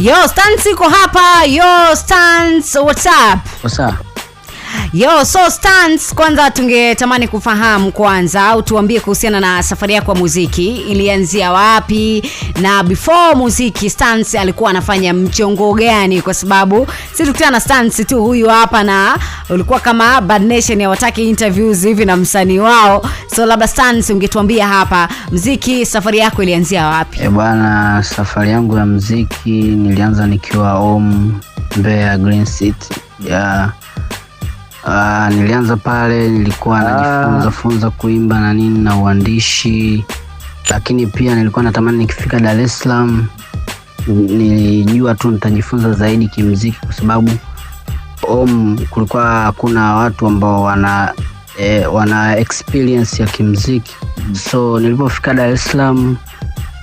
Yo, Stans iko hapa. Yo, Stans, what's up? What's up? Yo, so Stans, kwanza tungetamani kufahamu kwanza au tuambie kuhusiana na safari yako ya muziki ilianzia wapi, na before muziki Stans alikuwa anafanya mchongo gani? Kwa sababu si tukutana na Stans tu huyu hapa, na ulikuwa kama Bad Nation hawataki interviews hivi na msanii wao, so labda Stans ungetuambia hapa muziki, safari yako ilianzia wapi? E bwana, safari yangu ya muziki nilianza nikiwa home Mbeya Green City ya nilianza pale, nilikuwa najifunza funza kuimba na nini na uandishi, lakini pia nilikuwa natamani nikifika Dar es Salaam nilijua tu nitajifunza zaidi kimziki, kwa sababu home kulikuwa hakuna watu ambao wana experience ya kimziki. So nilipofika Dar es Salaam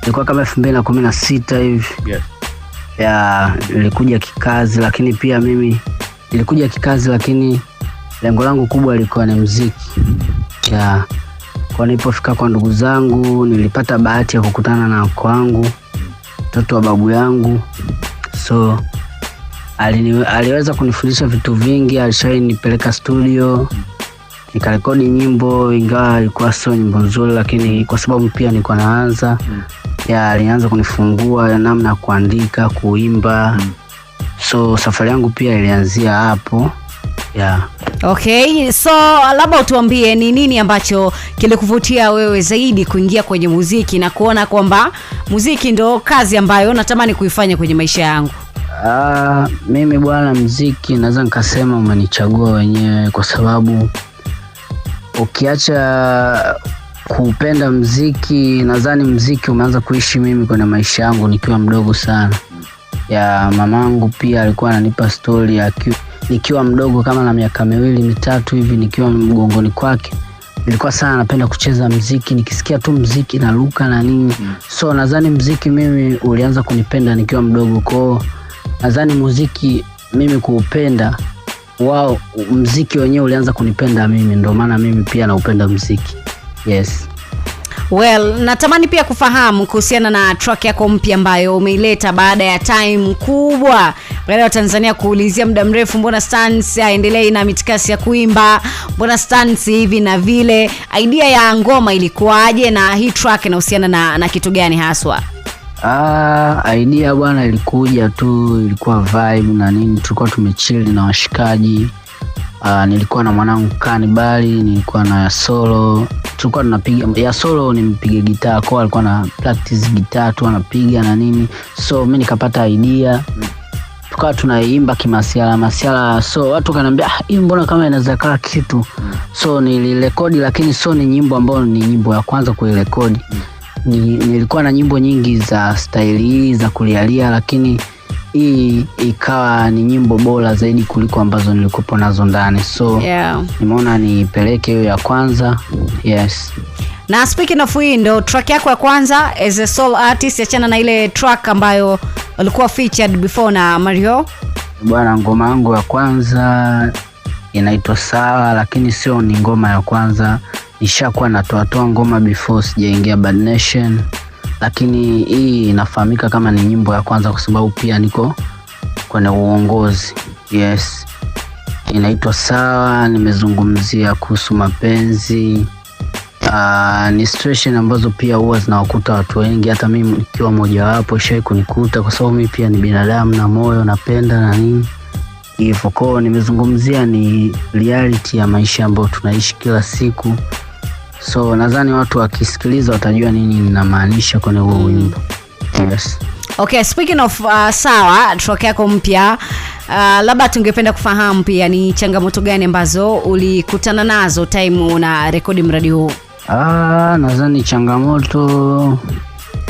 ilikuwa kama 2016 hivi. Ya nilikuja kikazi, lakini pia mimi nilikuja kikazi, lakini lengo langu kubwa lilikuwa ni mziki. Ya kwa nilipofika kwa ndugu zangu nilipata bahati ya kukutana na anko wangu, mtoto wa babu yangu, so aliweza kunifundisha vitu vingi. Alishawahi nipeleka studio nikarekodi nyimbo, ingawa ilikuwa sio nyimbo nzuri, lakini kwa sababu pia nilikuwa naanza, ya alianza kunifungua namna ya kuandika, kuimba. So safari yangu pia ilianzia hapo ya. Okay, so labda utuambie ni nini ambacho kilikuvutia wewe zaidi kuingia kwenye muziki na kuona kwamba muziki ndo kazi ambayo natamani kuifanya kwenye maisha yangu. Mimi bwana, mziki naweza nikasema umenichagua wenyewe, kwa sababu ukiacha kupenda mziki, nadhani mziki umeanza kuishi mimi kwenye maisha yangu nikiwa mdogo sana. Ya mamangu pia alikuwa ananipa story ya nikiwa mdogo kama na miaka miwili mitatu hivi, nikiwa mgongoni kwake nilikuwa sana napenda kucheza mziki, nikisikia tu mziki naruka na nini. So nadhani mziki mimi ulianza kunipenda nikiwa mdogo, kwao nadhani muziki mimi kuupenda wao, mziki wenyewe ulianza kunipenda mimi, ndio maana mimi pia naupenda mziki. Yes. Well, natamani pia kufahamu kuhusiana na track yako mpya ambayo umeileta baada ya time kubwa, baada ya Tanzania kuulizia muda mrefu, mbona Stans aendelee na mitikasi ya kuimba, mbona Stans hivi na vile. Idea ya ngoma ilikuwaje na hii track inahusiana na kitu gani haswa? Idea bwana ilikuja tu, ilikuwa vibe na nini, tulikuwa tumechill na washikaji. Nilikuwa na mwanangu Kanibali, nilikuwa na Solo, tulikuwa tunapiga ya Solo ni mpiga gitaa, kwa alikuwa na practice gitaa tu anapiga na nini, so mimi nikapata idea tukawa tunaimba kimasiala masiala, so watu kaniambia, ah, hii mbona kama inaweza kaa kitu. So nilirekodi, lakini so ni nyimbo ambayo ni nyimbo ya kwanza kuirekodi. Nilikuwa na nyimbo nyingi za staili hii za kulialia, lakini hii ikawa ni nyimbo bora zaidi kuliko ambazo nilikuwa nazo ndani, so nimeona nipeleke hiyo ya kwanza. Yes. Na speaking of, hii ndo track yako ya kwanza as a solo artist, achana na ile track ambayo ulikuwa featured before na Mario? Bwana, ngoma yangu ya kwanza inaitwa Sawa, lakini sio ni ngoma ya kwanza. Nishakuwa natoatoa ngoma before sijaingia Bad Nation, lakini hii inafahamika kama ni nyimbo ya kwanza kwa sababu pia niko kwenye uongozi. Yes, inaitwa Sawa. Nimezungumzia kuhusu mapenzi. Ni situation ambazo pia huwa zinawakuta watu wengi, hata mimi nikiwa mojawapo ishawahi kunikuta, kwa sababu mimi pia ni binadamu na moyo napenda na nini hivyo. Kwao nimezungumzia ni reality ya maisha ambayo tunaishi kila siku, so nadhani watu wakisikiliza watajua nini ninamaanisha kwenye huo wimbo. Yes. Okay, speaking of Sawa, track yako mpya, labda tungependa kufahamu pia ni changamoto gani ambazo ulikutana nazo time una rekodi mradi huu? Nadhani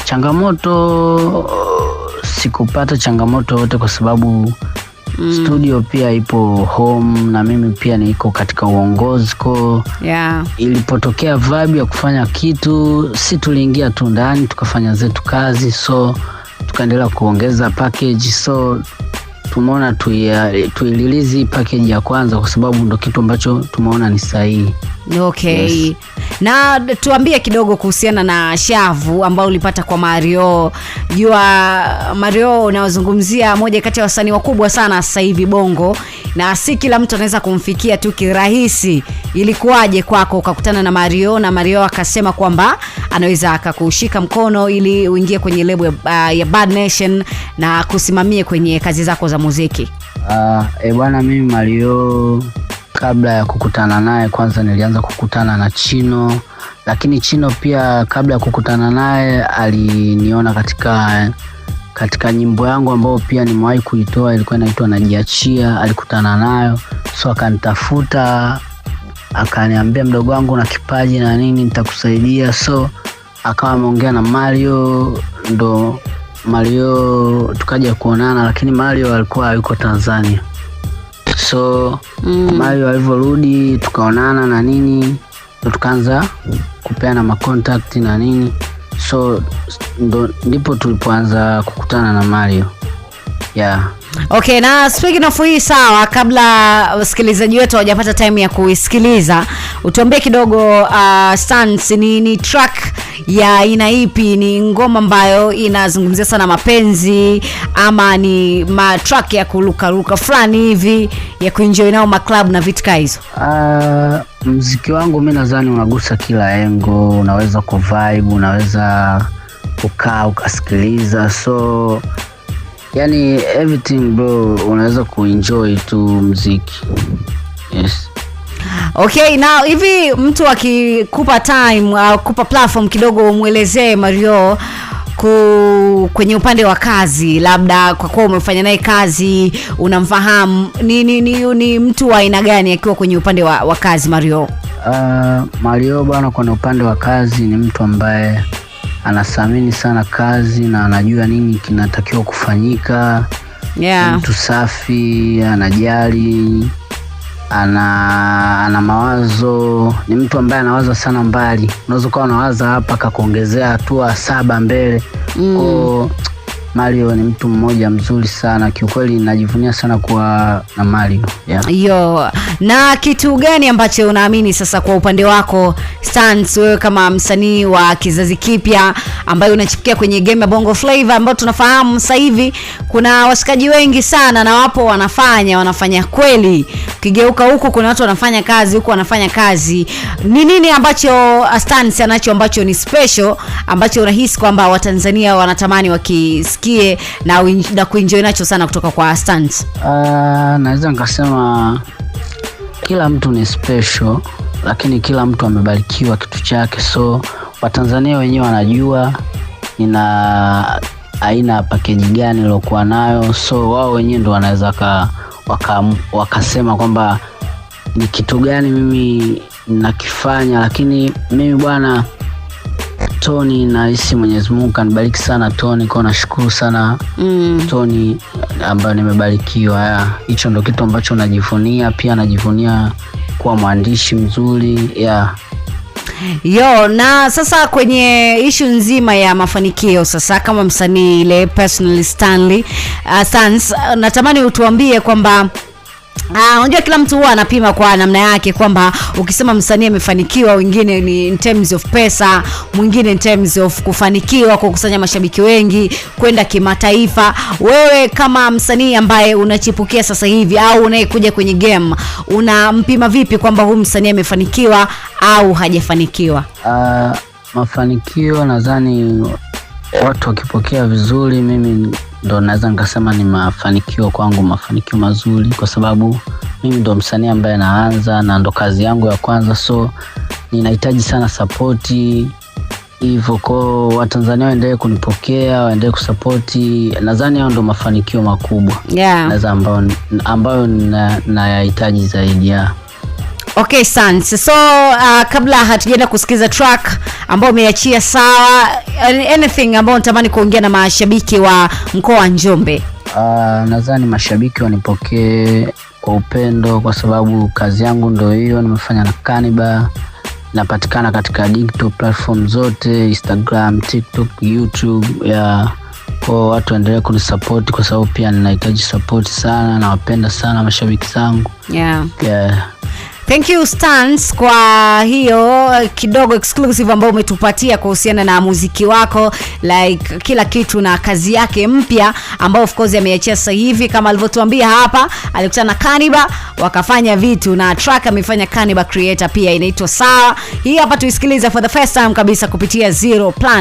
changamoto sikupata changamoto yote kwa sababu studio pia ipo home na mimi pia niko katika uongozi ko ilipotokea vibe ya kufanya kitu, si tuliingia tu ndani tukafanya zetu kazi, so tukaendelea kuongeza package, so tumeona tuirelease package ya kwanza kwa sababu ndo kitu ambacho tumeona ni sahihi. Okay. Yes. Na tuambie kidogo kuhusiana na shavu ambao ulipata kwa Mario. Jua Mario unaozungumzia moja kati ya wasanii wakubwa sana sasa hivi Bongo, na si kila mtu anaweza kumfikia tu kirahisi. Ilikuwaje kwako ukakutana na Mario na Mario akasema kwamba anaweza akakushika mkono ili uingie kwenye lebo ya Bad Nation na kusimamie kwenye kazi zako za muziki? Bwana, mimi Mario kabla ya kukutana naye kwanza nilianza kukutana na Chino, lakini Chino pia kabla ya kukutana naye aliniona katika nyimbo yangu ambayo pia nimewahi kuitoa, ilikuwa inaitwa Najiachia. Alikutana nayo, so akanitafuta akaniambia, mdogo wangu na kipaji na nini, nitakusaidia. So akawa ameongea na Mario, ndo Mario tukaja kuonana, lakini Mario alikuwa hayuko Tanzania. So Mario alivyorudi tukaonana na nini, ndo tukaanza kupeana macontact na nini, so ndo ndipo tulipoanza kukutana na Mario, yeah. Okay, na speaking of hii, sawa, kabla wasikilizaji wetu hawajapata time ya kuisikiliza, utuambie kidogo, Stans, ni track ya aina ipi? Ni ngoma ambayo inazungumzia sana mapenzi ama ni ma track ya kurukaruka fulani hivi ya kuenjoy nao maclub na vitu kaa hizo? Mziki wangu mi nadhani unagusa kila engo, unaweza kuvibe, unaweza kukaa ukasikiliza, so yani everything bro, unaweza kuenjoy tu mziki. Yes. Okay, na hivi mtu akikupa time au kupa platform kidogo umwelezee Mario kwenye upande wa kazi, labda kwa kuwa umefanya naye kazi unamfahamu, ni mtu wa aina gani akiwa kwenye upande wa kazi Mario? Mario bwana, kwenye upande wa kazi ni mtu ambaye anathamini sana kazi na anajua nini kinatakiwa kufanyika. Ni mtu safi, anajali, ana mawazo, ni mtu ambaye anawaza sana mbali. Unaweza ukawa unawaza hapa akakuongezea hatua 7 mbele. Kwa Mario ni mtu mmoja mzuri sana kiukweli, najivunia sana kuwa na Mario. Yeah. Yo, na kitu gani ambacho unaamini sasa kwa upande wako Stans, wewe kama msanii wa kizazi kipya ambaye unachipukia kwenye game ya Bongo Flava, ambao tunafahamu sasa hivi kuna washikaji wengi sana na wapo wanafanya kweli. Ukigeuka huku kuna watu wanafanya kazi, huku wanafanya kazi. Ni nini ambacho Stans anacho ambacho ni special, ambacho unahisi kwamba Watanzania wanatamani wakisikie na kuenjoy nacho sana kutoka kwa Stans? Naweza nikasema kila mtu ni special, lakini kila mtu amebarikiwa kitu chake, so Watanzania wenyewe wanajua nina aina ya package gani nilokuwa nayo, so wao wenyewe ndo wanaweza wakasema kwamba ni kitu gani mimi nakifanya. Lakini mimi bwana Tony, nahisi Mwenyezi Mungu kanibariki sana Tony, kwa nashukuru sana Tony ambayo nimebarikiwa. Hicho ndo kitu ambacho najivunia, pia najivunia kuwa mwandishi mzuri. Yo, na sasa kwenye issue nzima ya mafanikio sasa kama msanii ile personally Stanley, Stans, natamani utuambie kwamba unajua kila mtu huwa anapima kwa namna yake, kwamba ukisema msanii amefanikiwa, wengine ni in terms of pesa, mwingine in terms of kufanikiwa kukusanya mashabiki wengi, kwenda kimataifa. Wewe kama msanii ambaye unachipukia sasa hivi au unayekuja kwenye game, unampima vipi kwamba huyu msanii amefanikiwa au hajafanikiwa? Mafanikio nadhani watu wakipokea vizuri, mimi ndo naweza nikasema ni mafanikio kwangu, mafanikio mazuri, kwa sababu mimi ndo msanii ambaye naanza na ndo kazi yangu ya kwanza, so ninahitaji sana support hivyo. Kwa Watanzania waendelee kunipokea, waendelee kusupport, nadhani hayo ndo mafanikio makubwa naweza ambayo nayahitaji zaidi ya. Okay, Stans. So kabla hatujaenda kusikiza track ambayo umeachia, sawa, anything ambayo natamani kuongea na mashabiki wa mkoa wa Njombe? Nadhani mashabiki wanipokee kwa upendo, kwa sababu kazi yangu ndo hiyo, nimefanya na Kaniba, napatikana katika digital platform zote, Instagram, TikTok, YouTube. Kwa watu waendelee kunisupport, kwa sababu pia ninahitaji support sana, nawapenda sana mashabiki zangu. Thank you Stans kwa hiyo kidogo exclusive ambayo umetupatia kuhusiana na muziki wako, like kila kitu na kazi yake mpya ambayo of course ameachia sasa hivi. Kama alivyotuambia hapa, alikutana na Kaniba wakafanya vitu na track amefanya Kaniba Creator pia inaitwa Sawa. Hii hapa tuisikilize for the first time kabisa kupitia Zero Planet.